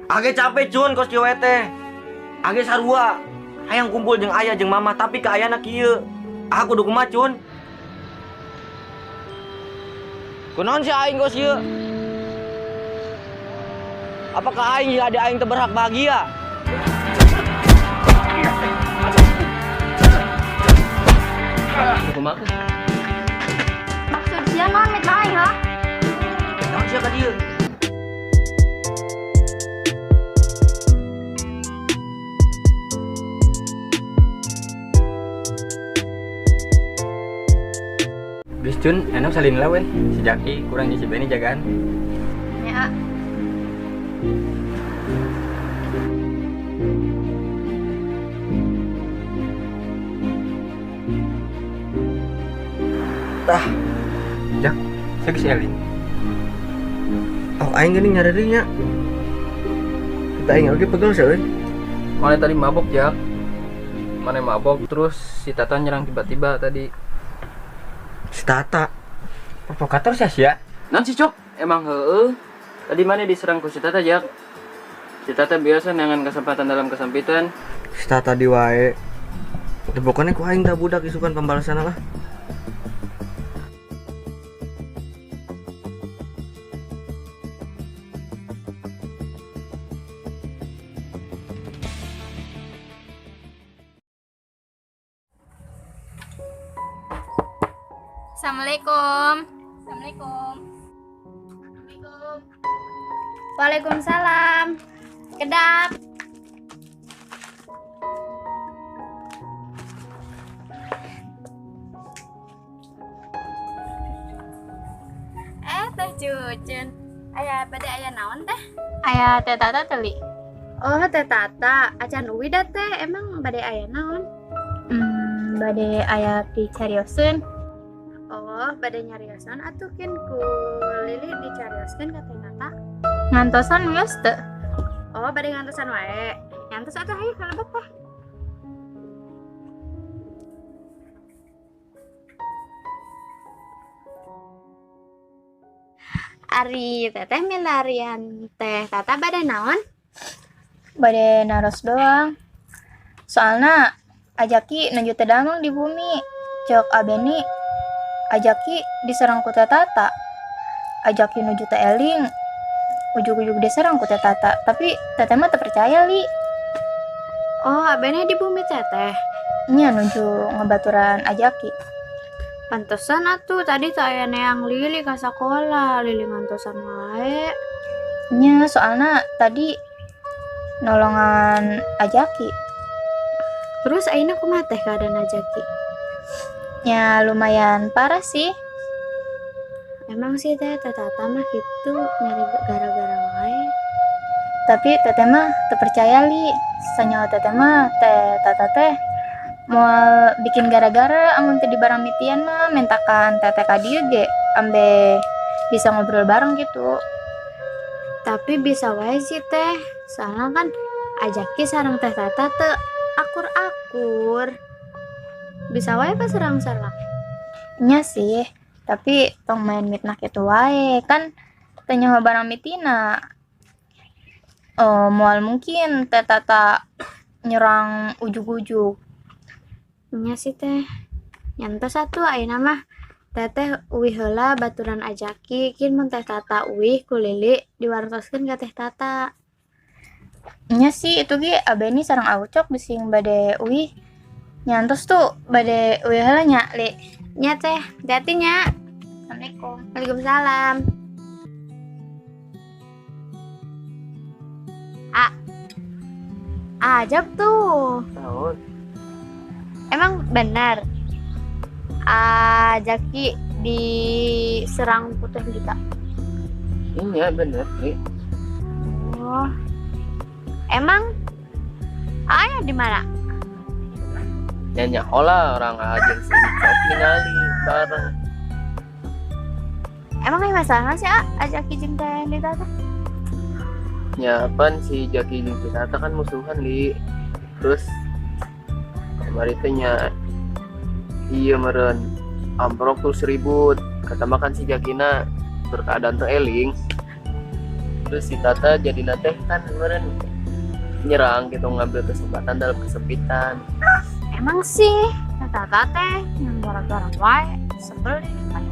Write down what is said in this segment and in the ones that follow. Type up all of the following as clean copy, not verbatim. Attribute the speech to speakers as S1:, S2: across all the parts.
S1: Age capek Cun kos kieu we teh. Age sarua hayang kumpul jeung ayah jeung mama tapi ka ayana kieu. Aku kudu kumaha Cun? Kunaon si aing kos kieu? Apakah aing jeung ade aing teu berhak bahagia?
S2: Kumaha?
S3: Maksud sia naon mitnah aing ha?
S1: Naon sia ka dieu?
S2: Geus Cun, enak salin lah we. Si Jaki kurang jeung si Beni jagaan.
S3: Nya.
S1: Tah.
S2: Jak, saya geus eling.
S1: Oh, aing geuning nyareri nya. Kita aing oge pegel sih euy.
S2: Mana tadi mabok, Jak. Mana mabok terus si Tata nyerang tiba-tiba tadi.
S1: Si Tata.
S2: Provokator sih sia. Naon sih, Cok? Emang heueuh. Tadi mana diserang ku si Tata, Jak? Si Tata biasa neangan kesempatan dalam kesempitan.
S1: Si Tata di wae. Teu pokona ku aing tah budak isukan pembalasan lah.
S3: Assalamualaikum. Assalamualaikum. Assalamualaikum. Waalaikumsalam. Kedap. Teh Cucun. Aya bade aya naon teh?
S4: Aya Teh Tata teli.
S3: Oh, Teh Tata, acan uwi da teh. Emang bade aya naon?
S4: Bade aya picarioseun.
S3: Oh, bade nyariosan atuh kin ku Lili dicarioskeun ka Teh Tata.
S4: Ngantosan geus teu?
S3: Oh, bade ngantosan wae. Ngantos atuh hayu ka lebet teh. Ari teteh milarian Teh Tata bade naon?
S4: Bade naros doang. Soalna ajaki nuju teu damang di bumi. Cek Abeni ajaki diserang ku Teh Tata. Ajaki nuju teu eling. Ujug-ujug diserang ku Teh Tata, tapi teteh mah teu percaya li.
S3: Oh, Abeni di bumi teteh.
S4: Nya nuju ngebaturan ajaki.
S3: Pantesan atuh tadi teu aya neang Lili ka sakola, Lili ngantosan wae.
S4: Nya soalna tadi nolongan ajaki.
S3: Terus ayeuna kumaha teh keadaan ajaki?
S4: Ya lumayan parah sih.
S3: Emang sih teh, Teh Tata mah gitu nyari gara-gara wae.
S4: Tapi teteh mah teu percaya li. Sanyawa teteh mah Teh Tata teh moal bikin gara-gara amun teu dibarang mitian mah mentakan teteh ka dieu ge ambe bisa ngobrol bareng gitu.
S3: Tapi bisa wae sih teh. Soalnya kan ajaki sareng Teh Tata teu akur-akur. Bisa wae pas serang-serang.
S4: Nya sih, tapi tong main mitnah kitu wae kan teu nyaho barang mitina. Oh, moal mungkin Teh Tata nyerang ujug-ujug.
S3: Nya sih teh. Nyantos atuh ayeuna mah teteh uwih heula baturan ajaki kin mun Teh Tata uwih ku Lili diwartoskeun ka Teh Tata.
S4: Nya sih itu ge Abeni sareng Aucok bising bade uwih. Nyantos tuh bade uwih heula nya, Li.
S3: Nya teh, hati-hati nya.
S4: Assalamualaikum.
S3: Waalaikumsalam. A. Ajab tuh.
S2: Naon?
S3: Emang benar Jaki diserang ku Teh Lita?
S2: Iya bener, Li.
S3: Oh. Emang ayah di mana?
S2: Nyanyi olah orang aja si Ucok ningali bareng.
S3: Emang ada masalah sih, Jaki jeung Teh Lita teh?
S2: Ya, pan si Jaki jeung Teh Tata kan musuhan, Li. Terus kemarin teh nya iya meren amprok terus ribut. Kata makan si Jakina berkeadaan teu eling. Terus si Tata jadi nate kan kemarin nyerang gitu, ngambil kesempatan dalam kesempitan.
S3: Emang sih Tata teh yang gara-gara wae sebel ini kan.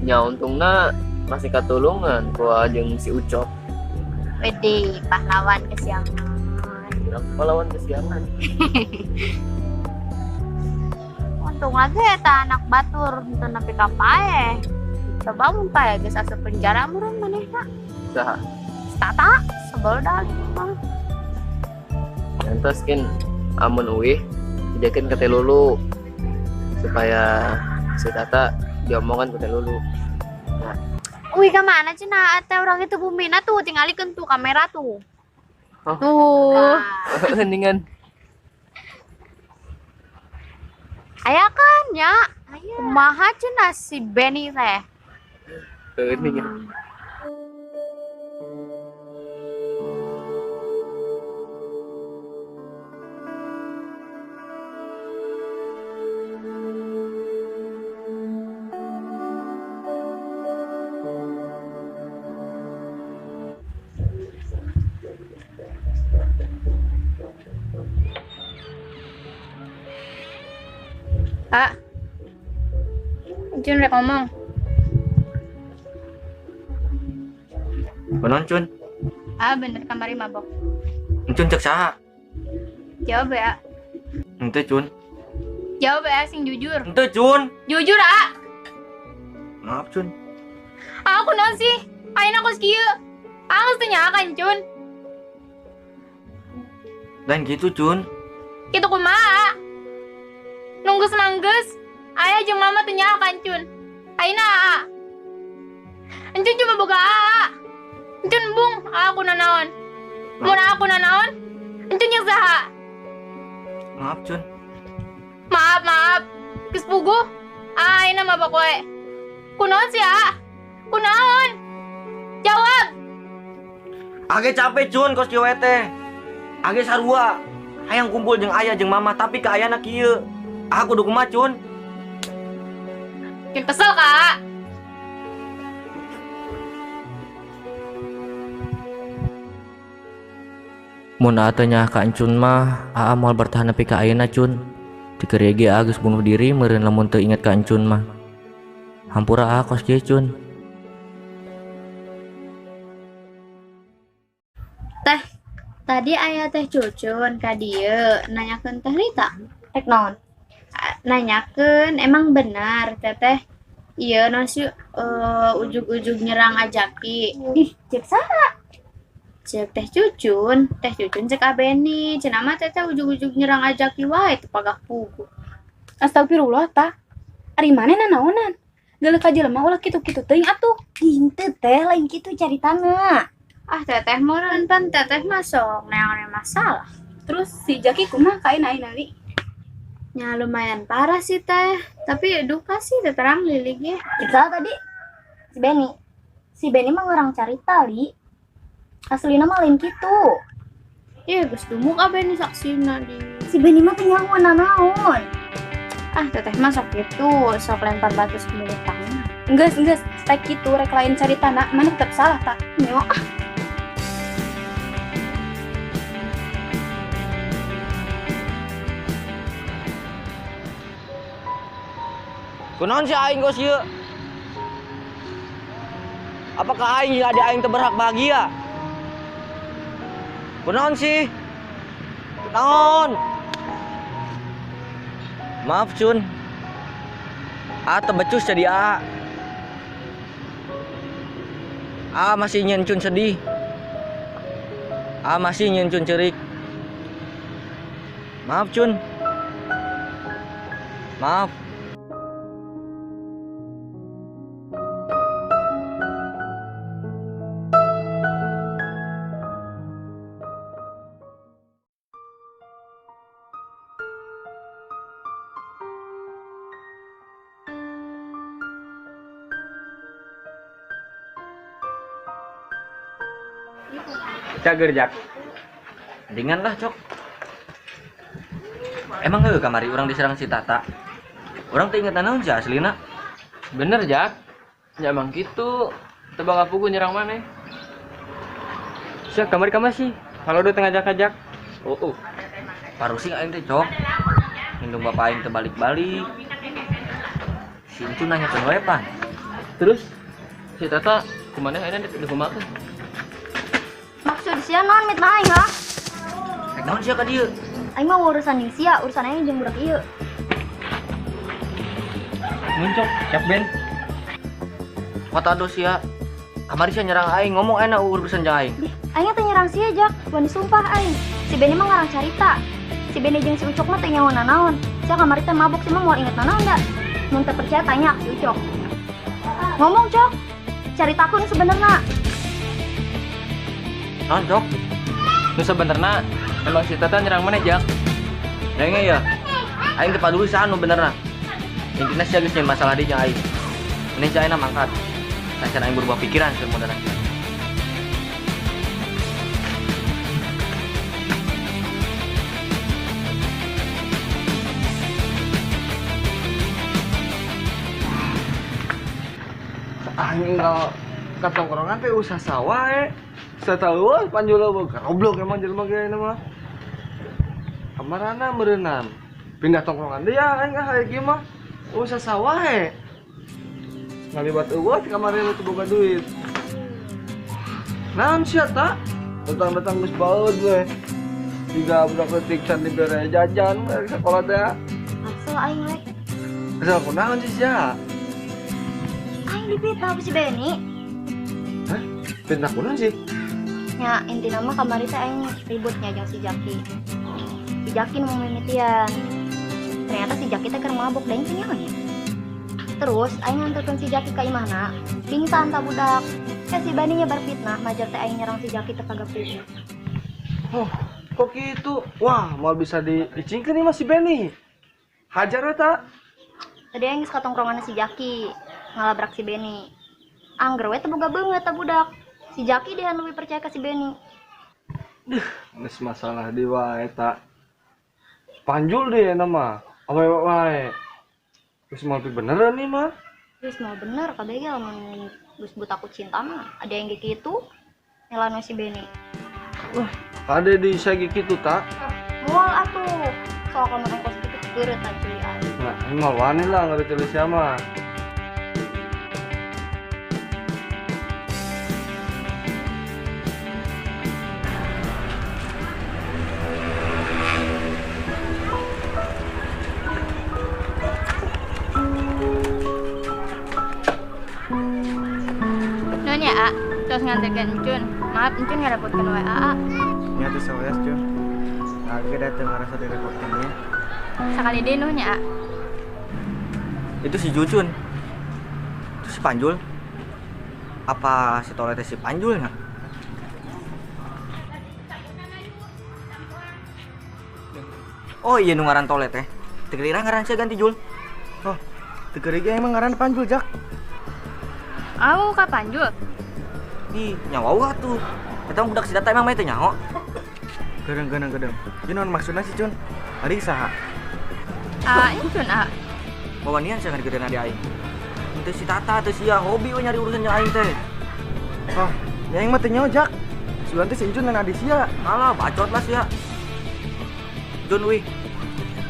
S2: Nya untungna masih katulungan ku jeung si Ucok.
S3: Wede, pahlawan kesiangan.
S2: Pahlawan kesiangan.
S3: Untung lagi eta anak batur henteu nepi ka paeh. Coba mun paeh geus asup penjara meureun manehna.
S2: Saha?
S3: Tata sebel dah mah.
S2: Entos kin amun uih dijakeun ka Teh Lulu supaya si Tata diomongan ku Teh Lulu. Nah.
S3: Uih ka mana cenah teh urang itu bumina tuh tingalikeun tuh kamera tuh.
S2: Oh.
S3: Tuh.
S2: Heningan.
S3: Aya kan nya. Aya. Kumaha cenah si Benny teh?
S2: Heningan.
S4: Ah, Jun rek ngomong.
S1: Kunaon Cun?
S4: Ah bener kamari mabok.
S1: Encun cek saha?
S4: Jawab ya.
S1: Henteu Cun.
S4: Jawab ya sing jujur.
S1: Henteu Cun.
S4: Jujur ah.
S1: Maaf Cun.
S4: Ah kunaon sih? Ayeuna kos kieu. Ah geus teu nyakan Cun.
S1: Lain gitu Cun.
S4: Kitu kumaha? Nunggu semangges, ayah jeung mama teu nyakan Cun. Ayeuna aa. Encun cuma boga aa. Encun bung, aku nanaon. Mun aku nanaon, encun jeung saha?
S1: Maaf Cun.
S4: Maaf, maaf. Geus puguh, ayeuna mabok wae. Kunaon sih aa? Kunaon? Jawab.
S1: Age capek Cun kos kieu teh. Age sarua. Hayang kumpul jeung ayah jeung mama tapi ka ayana kieu. Aku kudu kumaha Cun?
S4: Cun kesel kak.
S1: Mun aa teu nyaah ka Encun mah, aa moal bertahan nepi ka ayeuna Cun. Dikeureuy ge aa geus bunuh diri meureun lamun teu inget ka Encun mah. Hampura aa kos kieu Cun.
S3: Teh, tadi aya Teh Cucun ka dieu nanyakeun Teh Lita.
S5: Rek naon?
S3: Nanyakeun emang benar teteh ieu naon sih ujug-ujug nyerang Ajaki.
S5: Ih, cek saha?
S3: Cek Teh Cucun, Teh Cucun cek Abeni, cenah mah teteh ujug-ujug nyerang Ajaki wae teu pagah puguh.
S6: Astagfirullah tah. Ari maneh nanaonan? Geuleuh ka jelema ulah kitu-kitu teuing atuh.
S5: Henteu teh lain kitu caritana.
S3: Ah teteh meureun pan teteh mah sok neangan masalah.
S6: Terus si Jaki kumaha kaena ayeuna Li?
S3: Ya lumayan parah sih teh, tapi duka sih teh terang Lili ge.
S5: Cek saha tadi? Si Benny. Si Benny mah ngorang carita Li. Aslina mah lain kitu.
S3: Iya geus dumuk Abeni saksina di.
S5: Si Benny mah teu nyaho nanaon.
S3: Ah teteh mah sok kitu, sok lempar batu sembunyi tangan.
S6: Enggeus enggeus, stek kitu rek lain caritana, mana tetep salah tah.
S5: Nyo ah.
S1: Kunaon si aing kos ieu? Apakah aing jeung ade aing teu berhak bahagia? Kunaon sih? Kunaon? Maaf Cun. Aa teu becus jadi aa. Aa masih nyeun Cun sedih. Aa masih nyeun Cun ceurik. Maaf Cun. Maaf. Cager Jak. Mendingan lah Cok. Emang heuh kamari urang diserang si Tata. Urang teu inget naon sih aslina.
S2: Bener Jak. Nya emang kitu. Teu bakal puguh nyerang maneh. Sia kamari ka sih. Kalau udah ngajak-ngajak.
S1: Oh. Parusing aing teh, Cok. Indung bapak aing teh balik-balik. Si Encun nanyakeun we pan.
S2: Terus si Tata kumaha ayeuna dikumakeun?
S5: Maksud sia naon mitnah aing ha?
S1: Rek naon sia ka dieu?
S5: Aing mah urusan jeung sia, urusan aing jeung budak ieu.
S2: Muncok, siap Ben.
S1: Kota do sia. Kamari sia nyerang aing, ngomong enak urusan jeung aing.
S5: Dih, aing teh nyerang sia, Jak. Wani sumpah aing. Si Beni mah ngarang carita. Si Beni jeung si Ucok mah teu nyaho nanaon. Sia kamari teh mabuk sih mah moal inget nanaon da. Mun teu percaya tanya si Ucok. Ngomong, Cok. Caritakeun sebenerna.
S1: Naon, Cok?
S2: Nu sebenerna emang si Tata nyerang mana, Jak?
S1: Denge ya. Aing teu paduli saha nu benerna. Intina sia geus nyeun masalah deui jeung aing. Mending sia ayeuna mangkat. Sacan aing berubah pikiran keur modal sia.
S7: Anjing kalau katongkrongan teh usah sawah eh. Saya tahu panjul goblok emang jelema ge mah. Kamarana meureunam. Pindah tongkrongan deui ya aing ah ieu mah. Usah sawah eh. Ngaliwat eueuh di kamari lu teu boga duit. Naon sia ta? Datang-datang geus baeud we. Jiga budak leutik can dibere jajan we sekolah teh.
S5: Asal aing we.
S7: Asal kunaon sih sia?
S5: Aing dipitnah ku si Beni.
S7: Hah? Fitnah kunaon sih?
S5: Nya intina mah kamari teh aing ributnya jeung si Jaki. Si Jaki nu mimitian. Ternyata si Jaki teh keur mabuk da teh nyaho nya. Terus aing nganterkeun si Jaki ka imahna, pingsan ta budak. Si Bani nyebar fitnah, majar teh aing nyerang si Jaki teh kagak puguh.
S7: Oh, kok gitu? Wah, mau bisa diicingkeun nih mas si Beni. Hajar we ta.
S5: Tadi aing geus ka tongkrongan si Jaki, ngalabrak si Beni. Angger we teu boga beungeut ta budak. Si Jaki dehan leuwih percaya ka si Beni.
S7: Duh, geus masalah deui wae ta. Panjul deh nama. Awewe wae. Geus mau beneran nih mah.
S5: Geus mau bener kabeh ge lamun geus buta ku cinta mah. Ada yang ge kitu. Nyelano si Beni.
S7: Wah, ada di saya ge kitu ta.
S5: Moal atuh. Soal kamu ongkos kitu keureut ta ceuli aing.
S7: Nah, ini mah wani lah ngeureut ceuli sia mah.
S4: Nuhun ya, A. Terus nganterkeun Encun. Maaf, Encun ngarepotkeun wae AA.
S8: Nya teh saweas, Cun. Agak dateng ngarasa direpotkeun nya.
S4: Sakali deui nuhun ya, A.
S1: Itu si Jucun. Itu si Panjul. Apa si Tole teh si Panjulnya? Oh iya nu ngaran Tole teh. Teu geura ngaran sia ganti Jul.
S8: Oh, teu geura emang ngaran Panjul, Jak.
S4: Au ka Panjul.
S1: Ih, nyawa atuh. Eta budak si Data emang mah teu nyaho.
S8: Gedeng. Ieu naon maksudna si Cun? Ari saha?
S4: Ah, Encun, A.
S1: Wawanian sia ngagedean adi aing. Henteu si Tata teu sia hobi we nyari urusan jeung aing teh.
S8: Oh, nya aing mah teu nyaho, Jak. Sugan teh si Encun ngan adi sia.
S1: Alah, bacot lah sia. Cun wih.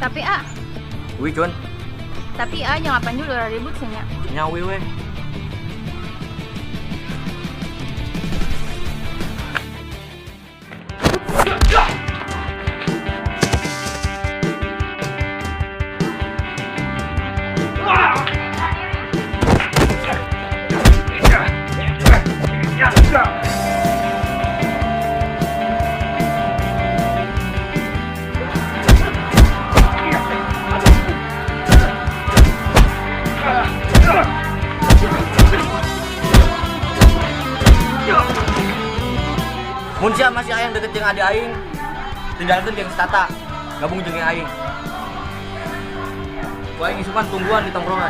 S4: Tapi A.
S1: Wih, Cun.
S4: Tapi A jangan Panjul ulah ribut sih nya.
S1: Nya wih we. Mun sia masih hayang deket jeung adi aing, tinggalkeun geng si Tata, gabung jeung aing. Ku aing isukan tungguan di tongkrongan.